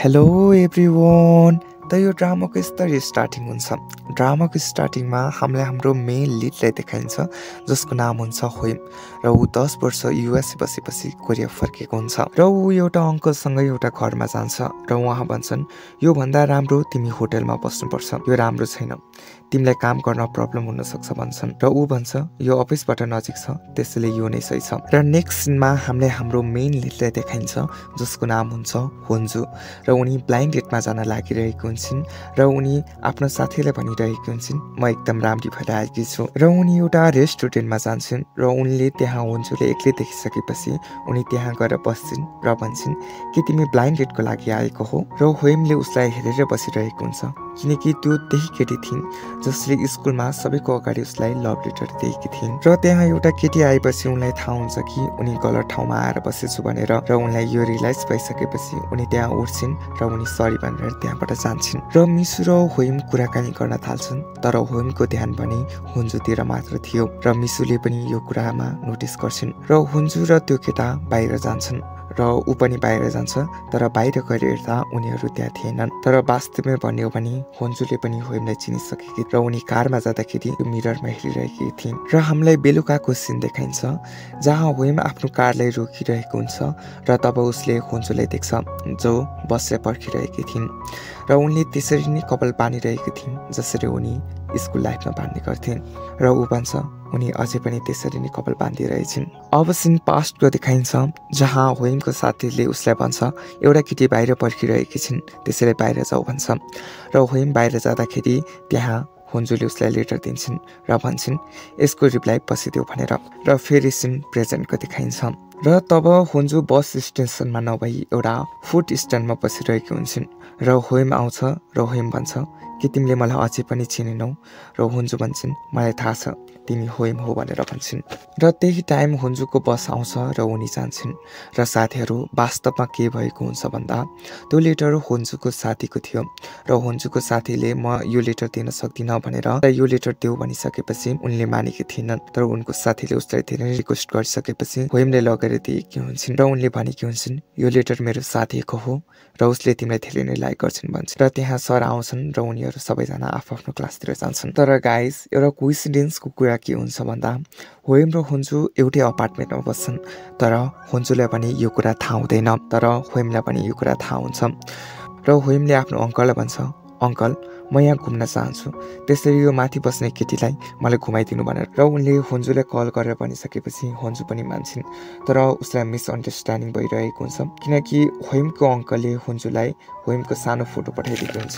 Hello everyone. त यो ड्रामाको यस्तरी स्टार्टिङ हुन्छ। ड्रामाको स्टार्टिङमा हामीलाई हाम्रो मेन लिडलाई देखाइन्छ जसको नाम हुन्छ होइम र ऊ 10 वर्ष युएस बसेपछि कोरिया फर्केको हुन्छ र ऊ एउटा अङ्कलसँग एउटा घरमा जान्छ र उहाँ भन्छन् यो भन्दा राम्रो तिमी होटलमा बस्नुपर्छ, यो राम्रो छैन, तिमीलाई काम गर्न प्रब्लम हुन सक्छ भन्छन् र ऊ भन्छ यो अफिसबाट नजिक छ त्यसैले यो नै सही छ। र नेक्स्ट सिनमा हामीले हाम्रो मेन लिडलाई देखाइन्छ जसको नाम हुन्छ होन्जु र उनी ब्लाइन्ड डेटमा जान लागिरहेको हुन्छन् र उनी आफ्नो साथीलाई भनिरहेकी हुन्छन् म एकदम राम्री भएर आएकी छु र उनी एउटा रेस्टुरेन्टमा जान्छन् र उनले त्यहाँ होन्जुले एक्लै देखिसकेपछि उनी त्यहाँ गएर बस्छन् र भन्छन् कि तिमी ब्लाइन्ड डेटको लागि आएको हो र होइमले उसलाई हेरेर बसिरहेको हुन्छ किनकि त्यो त्यही केटी थिइन् जसले स्कुलमा सबैको अगाडि उसलाई लभ लेटर दिएकी थिइन् र त्यहाँ एउटा केटी आएपछि उनलाई थाहा हुन्छ कि उनी गलत ठाउँमा आएर बसेछु भनेर र उनलाई यो रियलाइज भइसकेपछि उनी त्यहाँ उठ्छिन् र उनी सरी भनेर त्यहाँबाट जान्छन् र मिसु र होइम कुराकानी गर्न थाल्छन् तर होइमको ध्यान पनि होन्जुतिर मात्र थियो र मिसुले पनि यो कुरामा नोटिस गर्छिन् र होन्जु र त्यो केटा बाहिर जान्छन् र ऊ पनि बाहिर जान्छ तर बाहिर गएर हेर्दा उनीहरू त्यहाँ थिएनन्। तर वास्तवमै भन्यो भने होन्जुले पनि होइमलाई चिनिसकेकी र उनी कारमा जाँदाखेरि मिररमा हेरिरहेकी थिइन् र हामीलाई बेलुकाको सिन देखाइन्छ जहाँ होइम आफ्नो कारलाई रोकिरहेको हुन्छ र तब उसले होन्जुलाई देख्छ जो बसले पर्खिरहेकी थिइन् र उनले त्यसरी नै कपाल बाँधिरहेकी थिइन् जसरी उनी स्कुल लाइफमा बाँध्ने गर्थिन् र ऊ भन्छ उनी अझै पनि त्यसरी नै कपाल बाँधिरहेछिन्। अब सिन पास्टको देखाइन्छ जहाँ होइमको साथीले उसलाई भन्छ एउटा केटी बाहिर पर्खिरहेकी छिन् त्यसैले बाहिर जाऊ भन्छ र होइम बाहिर जाँदाखेरि त्यहाँ होन्जुले उसलाई लेटर दिन्छन् र भन्छन् यसको रिप्लाई पछि देऊ भनेर र फेरि सिन प्रेजेन्टको देखाइन्छ र तब होन्जु बस स्टेसनमा नभई एउटा फुड स्ट्यान्डमा बसिरहेकी हुन्छन् र होइम आउँछ र होइम भन्छ कि तिमीले मलाई अझै पनि चिनेनौ र होन्जु भन्छन् मलाई थाहा छ तिमी होइम हो भनेर भन्छन् र त्यही टाइम होन्जुको बस आउँछ र उनी जान्छन् र साथीहरू वास्तवमा के भएको हुन्छ भन्दा त्यो लेटर होन्जुको साथीको थियो र होन्जुको साथीले म यो लेटर दिन सक्दिनँ भनेर यो लेटर देऊ भनिसकेपछि उनले मानेकी थिएनन् तर उनको साथीले उसलाई धेरै रिक्वेस्ट गरिसकेपछि होइमले लगेर दिएकी हुन्छन् र उनले भनेकी हुन्छन् यो लेटर मेरो साथीको हो र उसले तिमीलाई धेरै नै लाइक गर्छन् भन्छ र त्यहाँ सर आउँछन् र उनीहरू सबैजना आफ्नो क्लासतिर जान्छन्। तर गाइस एउटा कोइन्सिडेन्सको कुरा के हुन्छ भन्दा होइम र होन्जु एउटै अपार्टमेन्टमा बस्छन् तर होन्जुलाई पनि यो कुरा थाहा हुँदैन तर होइमलाई पनि यो कुरा थाहा हुन्छ र होइमले आफ्नो अङ्कललाई भन्छ अङ्कल म यहाँ घुम्न चाहन्छु त्यसरी यो माथि बस्ने केटीलाई मलाई घुमाइदिनु भनेर र उनले होन्जुलाई कल गरेर भनिसकेपछि होन्जु पनि मान्छन् तर उसलाई मिसअन्डरस्ट्यान्डिङ भइरहेको हुन्छ किनकि होइमको अङ्कलले होन्जुलाई होइमको सानो फोटो पठाइदिएको हुन्छ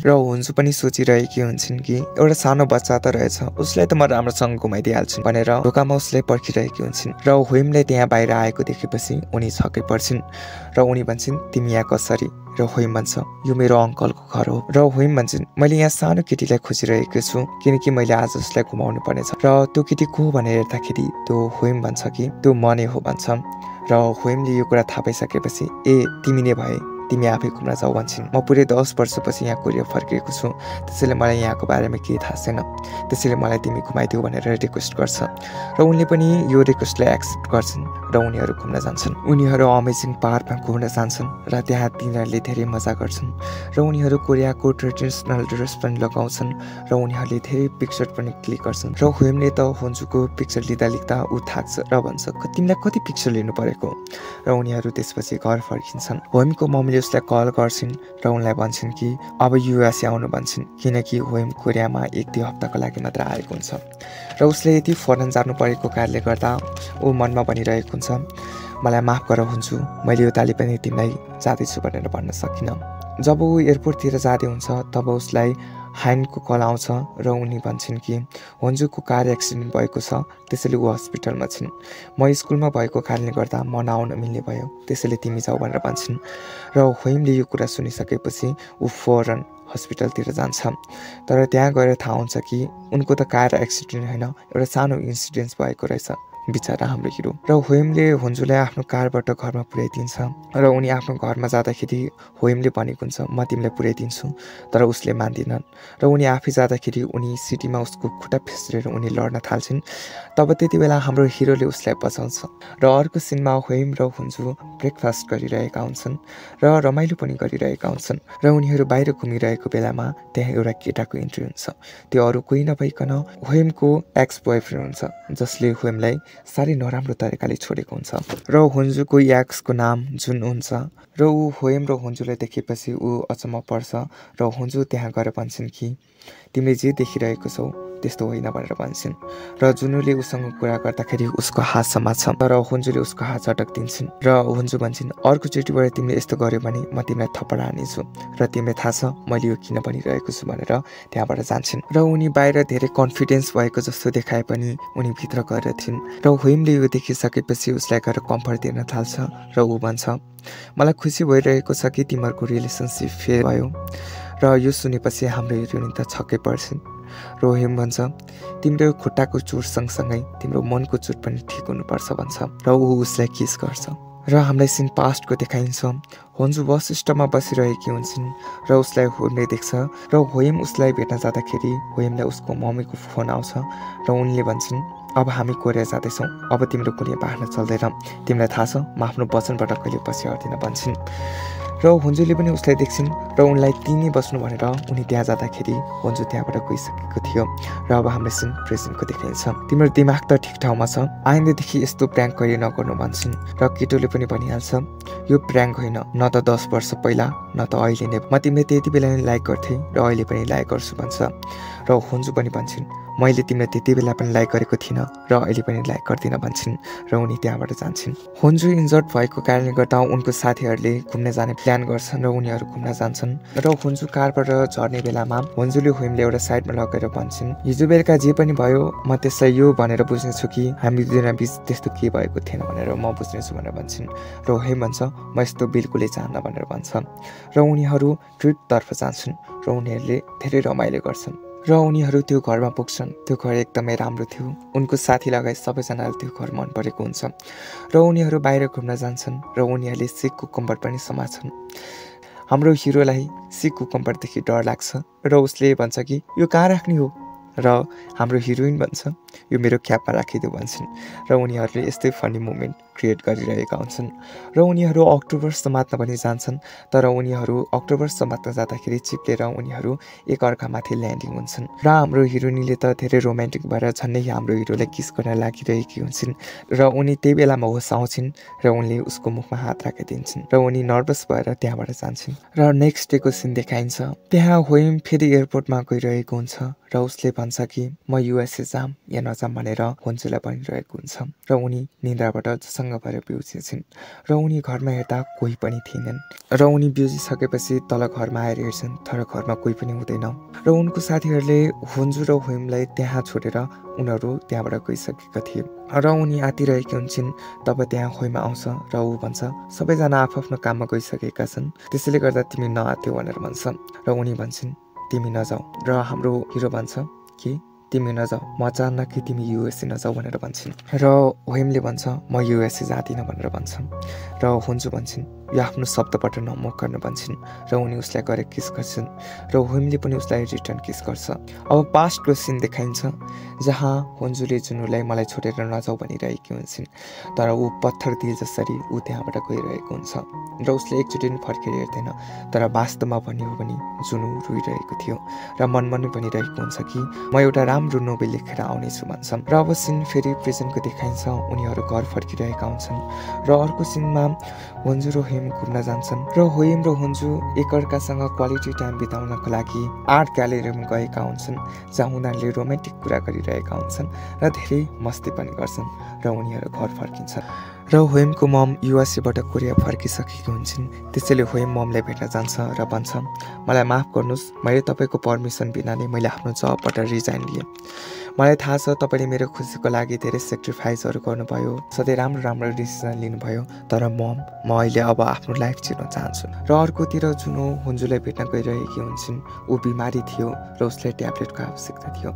र होन्जु पनि सोचिरहेकी हुन्छन् कि एउटा सानो बच्चा त रहेछ उसलाई त म राम्रोसँग घुमाइदिइहाल्छु भनेर ढोकामा उसलाई पर्खिरहेकी हुन्छन् र होइमले त्यहाँ बाहिर आएको देखेपछि उनी छक्कै पर्छिन् र उनी भन्छन् तिमी यहाँ कसरी र होइम भन्छ यो मेरो अङ्कलको घर हो र होइम भन्छन् मैले यहाँ सानो केटीलाई खोजिरहेको छु किनकि मैले आज उसलाई घुमाउनु पर्नेछ र त्यो केटी को भनेर हेर्दाखेरि त्यो होइम भन्छ कि त्यो म नै हो भन्छ र होइमले यो कुरा थाहा पाइसकेपछि ए तिमी नै भए तिमी आफै घुम्न जाऊ भन्छन्। म पुरै 10 वर्षपछि यहाँ कोरिया फर्किएको छु त्यसैले मलाई यहाँको बारेमा केही थाहा छैन त्यसैले मलाई तिमी घुमाइदेऊ भनेर रिक्वेस्ट गर्छ र उनले पनि यो रिक्वेस्टलाई एक्सेप्ट गर्छन् र उनीहरू घुम्न जान्छन्। उनीहरू अमेजिङ पार्कमा घुम्न जान्छन् र त्यहाँ तिनीहरूले धेरै मजा गर्छन् र उनीहरू कोरियाको ट्रेडिसनल ड्रेस पनि लगाउँछन् र उनीहरूले धेरै पिक्चर पनि क्लिक गर्छन् र होइमले त होन्जुको पिक्चर लिँदा ऊ थाक्छ र भन्छ तिमीलाई कति पिक्चर लिनु परेको र उनीहरू त्यसपछि घर फर्किन्छन्। होइमको मम्मीले उसलाई कल गर्छिन् र उनलाई भन्छन् कि अब युएस आउनु भन्छन् किनकि होइम कोरियामा 1-2 हप्ताको लागि मात्र आएको हुन्छ र उसले यति फरेन जानु परेको कारणले गर्दा ऊ मनमा भनिरहेको हुन्छ मलाई माफ गर हुन्छु मैले यो ताली पनि तिमीलाई जाँदैछु भनेर भन्न सकिनँ। जब ऊ एयरपोर्टतिर जाँदै हुन्छ तब उसलाई हाइनको कल आउँछ र उनी भन्छन् कि होन्जुको कार एक्सिडेन्ट भएको छ त्यसैले ऊ हस्पिटलमा छिन् म स्कुलमा भएको कारणले गर्दा म नआउन मिल्ने भयो त्यसैले तिमी जाऊ भनेर भन्छन् र होइमले यो कुरा सुनिसकेपछि ऊ फौरन हस्पिटलतिर जान्छ तर त्यहाँ गएर थाहा हुन्छ कि उनको त कार एक्सिडेन्ट होइन एउटा सानो इन्सिडेन्ट भएको रहेछ बिचरा हाम्रो हिरो। र होइमले होन्जुलाई आफ्नो कारबाट घरमा पुर्याइदिन्छ र उनी आफ्नो घरमा जाँदाखेरि होइमले भनेको हुन्छ म तिमीलाई पुर्याइदिन्छु, तर उसले मान्दिनन् र उनी आफै जाँदाखेरि उनी सिटीमा उसको खुट्टा फिस्रेर उनी लड्न थाल्छन्। तब त्यति बेला हाम्रो हिरोले उसलाई बचाउँछ र अर्को सिनमा होइम र होन्जु ब्रेकफास्ट गरिरहेका हुन्छन् र रमाइलो पनि गरिरहेका हुन्छन् र उनीहरू बाहिर घुमिरहेको बेलामा त्यहाँ एउटा केटाको इन्ट्री हुन्छ। त्यो अरू कोही नभइकन होइमको एक्स बोयफ्रेन्ड हुन्छ, जसले होइमलाई साह्रै नराम्रो तरिकाले छोडेको हुन्छ र होन्जुको एक्सको नाम जुन हुन्छ र ऊ होइम र होन्जुलाई देखेपछि ऊ अचम्म पर्छ र होन्जु त्यहाँ गएर भन्छन् कि तिमीले जे देखिरहेको छौ त्यस्तो होइन भनेर भन्छन् र जुनुले उसँग कुरा गर्दाखेरि उसको हात समात्छ तर होन्जुले उसको हात झटक्दिन्छन् र होन्जु भन्छन् अर्कोचोटिबाट तिमीले यस्तो गर्यो भने म तिमीलाई थप्पड हानेछु र तिमीलाई थाहा छ मैले यो किन भनिरहेको छु भनेर त्यहाँबाट जान्छन् र उनी बाहिर धेरै कन्फिडेन्स भएको जस्तो देखाए पनि उनी भित्र गएर थिइन् र होइमले यो देखिसकेपछि उसलाई गएर कम्फर्ट दिन थाल्छ र ऊ भन्छ मलाई खुसी भइरहेको छ कि तिमीहरूको रिलेसनसिप फेल भयो र यो सुनेपछि हाम्रो हिरोइन त छक्कै पर्छन् र होइम भन्छ तिम्रो खुट्टाको चोट सँगसँगै तिम्रो मनको चोट पनि ठिक हुनुपर्छ भन्छ र ऊ उसलाई किस गर्छ र हामीलाई सिन पास्टको देखाइन्छ। होन्जु बस स्टपमा बसिरहेकी हुन्छन् र उसलाई होइमले देख्छ र होइम उसलाई भेट्न जाँदाखेरि होइमलाई उसको मम्मीको फोन आउँछ र उनले भन्छन् अब हामी कोरिया जाँदैछौँ, अब तिम्रो कुनै बाहना चल्दैन, तिमीलाई थाहा छ म आफ्नो वचनबाट कहिले पछि हट्दिन भन्छन् र होन्जुले पनि उसलाई देख्छन् र उनलाई त्यहीँ बस्नु भनेर उनी त्यहाँ जाँदाखेरि होन्जु त्यहाँबाट गइसकेको थियो र अब हाम्रो सिन प्रेजेन्टको देखाइन्छ। तिम्रो दिमाग त ठिक ठाउँमा छ, आइन्दादेखि यस्तो प्र्याङ्क कहिले नगर्नु भन्छन् र केटोले पनि भनिहाल्छ यो प्र्याङ्क होइन, न त 10 वर्ष पहिला न त अहिले नै, म तिमीले त्यति बेला नै लाइक गर्थेँ र अहिले पनि लाइक गर्छु भन्छ र होन्जु पनि भन्छन् मैले तिमीलाई त्यति बेला पनि लाइक गरेको थिइनँ र अहिले पनि लाइक गर्दिनँ भन्छन् र उनी त्यहाँबाट जान्छन्। होन्जु इन्जर्ड भएको कारणले गर्दा उनको साथीहरूले घुम्न जाने प्लान गर्छन् र उनीहरू घुम्न जान्छन् र होन्जु कारबाट झर्ने बेलामा होन्जुले होइमले एउटा साइडमा लगेर भन्छन् हिजो बेलुका जे पनि भयो म त्यसलाई यो भनेर बुझ्नेछु कि हामी दुईजना बिच त्यस्तो के भएको थिएन भनेर म बुझ्नेछु भनेर भन्छन् र होइम भन्छ म यस्तो बिल्कुलै चाहन्न भनेर भन्छ र उनीहरू ट्रिपतर्फ जान्छन् र उनीहरूले धेरै रमाइलो गर्छन् र उनीहरू त्यो घरमा पुग्छन्। त्यो घर एकदमै राम्रो थियो, उनको साथी लगायत सबैजनाले त्यो घर मन परेको हुन्छ र उनीहरू बाहिर घुम्न जान्छन् र उनीहरूले सिक कुकुम्बर पनि समात्छन्। हाम्रो हिरोलाई सिक कुकुम्बरदेखि डर लाग्छ र उसले भन्छ कि यो कहाँ राख्ने हो र हाम्रो हिरोइन भन्छ यो मेरो क्यापमा राखिदियो भन्छन् र उनीहरूले यस्तै फनी मोमेन्ट क्रिएट गरिरहेका हुन्छन् र उनीहरू अक्टोबर समात्न पनि जान्छन् तर उनीहरू अक्टोबर समात्न जाँदाखेरि चिप्लेर उनीहरू एकअर्कामाथि ल्यान्डिङ हुन्छन् र हाम्रो हिरोइनले त धेरै रोमान्टिक भएर झन्डै हाम्रो हिरोलाई किस गर्न लागिरहेकी हुन्छन् र उनी त्यही बेलामा होस आउँछिन् र उनले उसको मुखमा हात राखिदिन्छन् र उनी नर्भस भएर त्यहाँबाट जान्छन् र नेक्स्ट डेको सिन देखाइन्छ। त्यहाँ होइम फेरि एयरपोर्टमा गइरहेको हुन्छ र उसले भन्छ कि म युएसए जाम या नजाम भनेर होन्जुलाई भनिरहेको हुन्छ र उनी निन्द्राबाट जसँग भएर बिउजिन्छन् र उनी घरमा हेर्दा कोही पनि थिएनन् र उनी बिउजिसकेपछि तल घरमा आएर हेर्छन् तर घरमा कोही पनि हुँदैन र उनको साथीहरूले होन्जु र होइमलाई त्यहाँ छोडेर उनीहरू त्यहाँबाट गइसकेका थिए र उनी आतिरहेकी हुन्छन्। तब त्यहाँ होइम आउँछ र ऊ भन्छ सबैजना आफ्नो काममा गइसकेका छन् त्यसैले गर्दा तिमी नआत्यौ भनेर भन्छ र उनी भन्छन् तिमी नजाऊ र हाम्रो हिरो भन्छ कि तिमी नजाऊ, म चाहन्न कि तिमी युएसए नजाऊ भनेर भन्छन् र होइमले भन्छ म युएसए जाँदिनँ भनेर भन्छन् र होन्जु भन्छन् यो आफ्नो शब्दबाट नमुख गर्न भन्छन् र उनी उसलाई गएर किस गर्छन् र होइमले पनि उसलाई रिटर्न किस गर्छ। अब पास्टको सिन देखाइन्छ जहाँ होन्जुले जुनुलाई मलाई छोडेर नजाऊ भनिरहेकी हुन्छन् तर ऊ पत्थर दिल जसरी ऊ त्यहाँबाट गइरहेको हुन्छ र उसले एकचोटि पनि फर्केर हेर्दैन तर वास्तवमा भन्ने हो भने जुनु रोइरहेको थियो र मनमा नै भनिरहेको हुन्छ कि म एउटा राम्रो नोभेल लेखेर आउनेछु भन्छन् र अब सिन फेरि प्रेजेन्टको देखाइन्छ। उनीहरू घर फर्किरहेका हुन्छन् र अर्को सिनमा होन्जु र होइम घुम्न जान्छन् र होइम र होन्जु एकअर्कासँग क्वालिटी टाइम बिताउनको लागि आर्ट ग्यालेरीमा गएका हुन्छन् जहाँ उनीहरूले रोमान्टिक कुरा गरिरहेका हुन्छन् र धेरै मस्ती पनि गर्छन् र उनीहरू घर फर्किन्छन् र होइमको मम युएसएबाट कोरिया फर्किसकेकी हुन्छन्। त्यसैले होइम ममलाई भेट्न जान्छ र भन्छ, मलाई माफ गर्नुहोस्, मैले तपाईँको पर्मिसन बिना नै मैले आफ्नो जबबाट रिजाइन लिएँ। मलाई थाहा छ तपाईँले मेरो खुसीको लागि धेरै सेक्रिफाइसहरू गर्नुभयो, सधैँ राम्रो राम्रो डिसिजन लिनुभयो, तर म अहिले अब आफ्नो लाइफ जिउन चाहन्छु। र अर्कोतिर जुनो हुन्जुलाई भेट्न गइरहेकी हुन्छन्। ऊ बिमारी थियो र उसलाई ट्याब्लेटको आवश्यकता थियो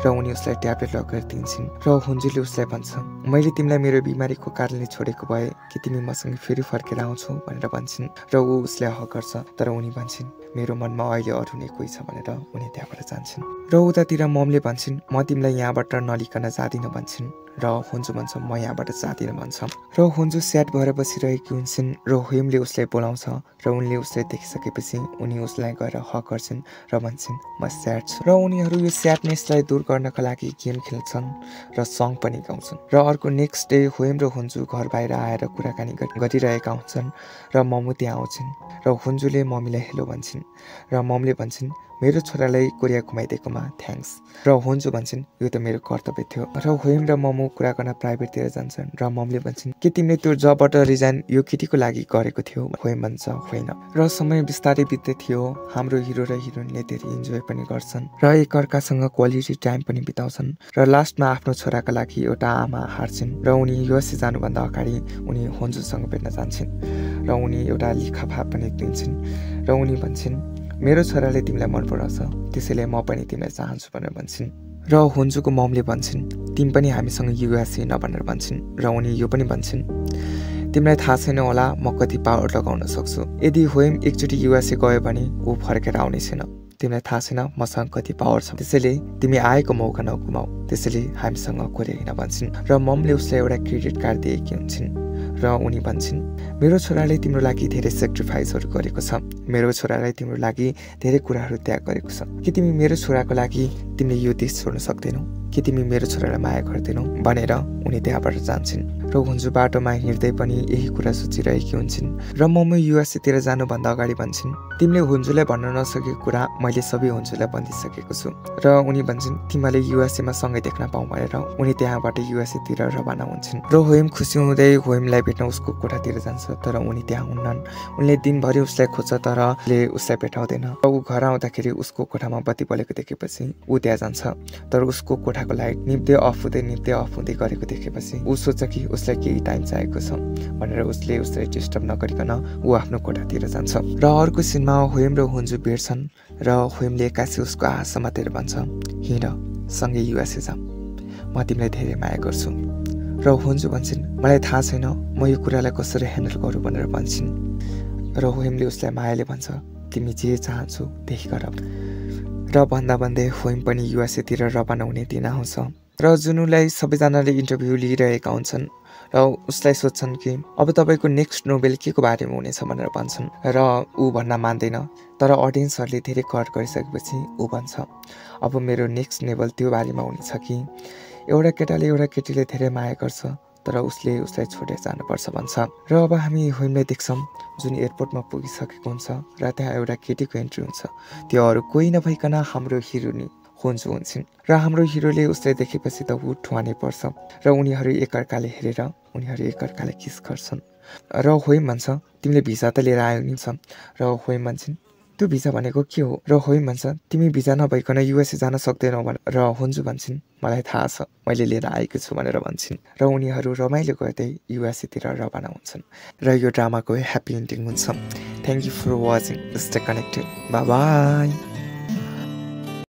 र उनी उसलाई ट्याब्लेट लगेर दिन्छन् र हुन्जुले उसलाई भन्छ, मैले तिमीलाई मेरो बिमारीको कारणले छोडेको भए कि तिमी मसँग फेरि फर्केर आउँछौ भनेर भन्छन् र ऊ उसलाई हक गर्छ, तर उनी भन्छन् मेरो मनमा अहिले अरू नै कोही छ भनेर उनी त्यहाँबाट जान्छन्। र उतातिर ममले भन्छन् म तिमीलाई यहाँबाट नलिकन जादिनँ भन्छन् र हुन्जु भन्छ म यहाँबाट जादिनँ भन्छ। र हुन्जु स्याड भएर बसिरहेकी हुन्छन् र होइमले उसलाई बोलाउँछ र उनले उसलाई देखिसकेपछि उनी उसलाई गएर हक गर्छन् र भन्छन् म स्याड छु। र उनीहरू यो स्याडनेसलाई दूर गर्नका लागि गेम खेल्छन् र सङ पनि गाउँछन्। र अर्को नेक्स्ट डे होइम र हुन्जु घर बाहिर आएर कुराकानी गरिरहेका हुन्छन् र ममु त्यहाँ आउँछन् र हुन्जुले मम्मीलाई हेलो भन्छन् र ममले भन्छन् मेरो छोरालाई कोरिया घुमाइदिएकोमा थ्याङ्क्स। र हुन्जु भन्छन् यो त मेरो कर्तव्य थियो। र होइम र ममु कुरा गर्न प्राइभेटतिर जान्छन् र ममले भन्छन् के तिमीले त्यो जबबाट रिजाइन यो केटीको लागि गरेको थियो? होइम भन्छ होइन। र समय बिस्तारै बित्दै थियो। हाम्रो हिरो र हिरोइनले धेरै इन्जोय पनि गर्छन् र एकअर्कासँग क्वालिटी टाइम पनि बिताउँछन् र लास्टमा आफ्नो छोराका लागि एउटा आमा हार्छन् र उनी युएसए जानुभन्दा अगाडि उनी हुन्जुसँग भेट्न जान्छन् र उनी एउटा लिफाफा पनि दिन्छन् र उनी भन्छन् मेरो छोराले तिमीलाई मन पराउँछ, त्यसैले म पनि तिमीलाई चाहन्छु भनेर भन्छन्। र हुन्जुको ममले भन्छन् तिमी पनि हामीसँग युएसए न भनेर भन्छन् र उनी यो पनि भन्छन् तिमीलाई थाहा छैन होला म कति पावर लगाउन सक्छु। यदि होइम एकचोटि युएसए गयो भने ऊ फर्केर आउने छैन। तिमीलाई थाहा छैन मसँग कति पावर छ, त्यसैले तिमी आएको मौका नगुमाऊ, त्यसैले हामीसँग कोरिया हिँड भन्छन्। र ममले उसलाई एउटा क्रेडिट कार्ड दिएकी हुन्छन् र उनी भन्छन् मेरो छोराले तिम्रो लागि धेरै सेक्रिफाइसहरू गरेको छ, मेरो छोरालाई तिम्रो लागि धेरै कुराहरू त्याग गरेको छ। के तिमी मेरो छोराको लागि तिमीले यो देश छोड्न सक्दैनौ? के तिमी मेरो छोरालाई माया गर्दैनौ भनेर उनी त्यहाँबाट जान्छन्। र हुन्जु बाटोमा हिँड्दै पनि यही कुरा सोचिरहेकी हुन्छन् र मम्मी युएसएतिर जानुभन्दा अगाडि भन्छन् तिमीले हुन्जुलाई भन्न नसकेको कुरा मैले सबै हुन्जुलाई भनिसकेको छु। र उनी भन्छन् तिमीले युएसएमा सँगै देख्न पाऊ भनेर उनी त्यहाँबाट युएसएतिर रवाना हुन्छन्। र होइम खुसी हुँदै होइमलाई भेट्न उसको कोठातिर जान्छ, तर उनी त्यहाँ हुन्नन्। उनले दिनभरि उसलाई खोज्छ तर उसलाई भेटाउँदैन। र ऊ घर आउँदाखेरि उसको कोठामा बत्ती बलेको देखेपछि ऊ त्यहाँ जान्छ, तर उसको कोठाको लाइट निप्दै अफ हुँदै गरेको देखेपछि ऊ सोच्छ कि उसलाई केही टाइम चाहिएको छ भनेर उसले उसलाई डिस्टर्ब नगरिकन ऊ आफ्नो कोठातिर जान्छ। र अर्को सिनमा होइम र हुन्जु भेट्छन् र होइमले एक्कासी उसको हात समातेर भन्छ हिँड सँगै युएसए जाऊँ, म तिमीलाई धेरै माया गर्छु। र हुन्जु भन्छन् मलाई थाहा छैन म यो कुरालाई कसरी ह्यान्डल गरौँ भनेर भन्छन्। र होइमले उसलाई मायाले भन्छ तिमी जे चाहन्छौ त्यही गर। र भन्दै होइम पनि युएसएतिर रवाना हुने दिन आउँछ र जुनुलाई सबैजनाले इन्टरभ्यू लिइरहेका हुन्छन् र उसलाई सोध्छन् कि अब तपाईँको नेक्स्ट नोभेल के को बारेमा हुनेछ भनेर भन्छन् र ऊ भन्न मान्दैन, तर अडियन्सहरूले धेरै कर गरिसकेपछि ऊ भन्छ अब मेरो नेक्स्ट नोभेल त्यो बारेमा हुनेछ कि एउटा केटाले एउटा केटीले धेरै माया गर्छ तर उसले उसलाई छोडेर जानुपर्छ भन्छ। र अब हामी होइमलाई देख्छौँ जुन एयरपोर्टमा पुगिसकेको हुन्छ र त्यहाँ एउटा केटीको एन्ट्री हुन्छ। त्यो अरू कोही नभइकन हाम्रो हिरोइनी हुन्जु हुन्छन् र हाम्रो हिरोले उसलाई देखेपछि त ऊ ठुवानै पर्छ र उनीहरू एकअर्काले हेरेर उनीहरू एकअर्काले किस गर्छन्। र होइम भन्छ तिमीले भिजा त लिएर आयो नि छ, र होइम भन्छन् त्यो भिजा भनेको के हो? र होइम भन्छ तिमी भिजा नभइकन युएसए जान सक्दैनौ भनेर। र हुन्जु भन्छन् मलाई थाहा छ मैले लिएर आएको छु भनेर भन्छन् र उनीहरू रमाइलो गर्दै युएसएतिर रवाना हुन्छन् र यो ड्रामाको ह्याप्पी एन्डिङ हुन्छ। Thank you for watching, stay connected, bye by.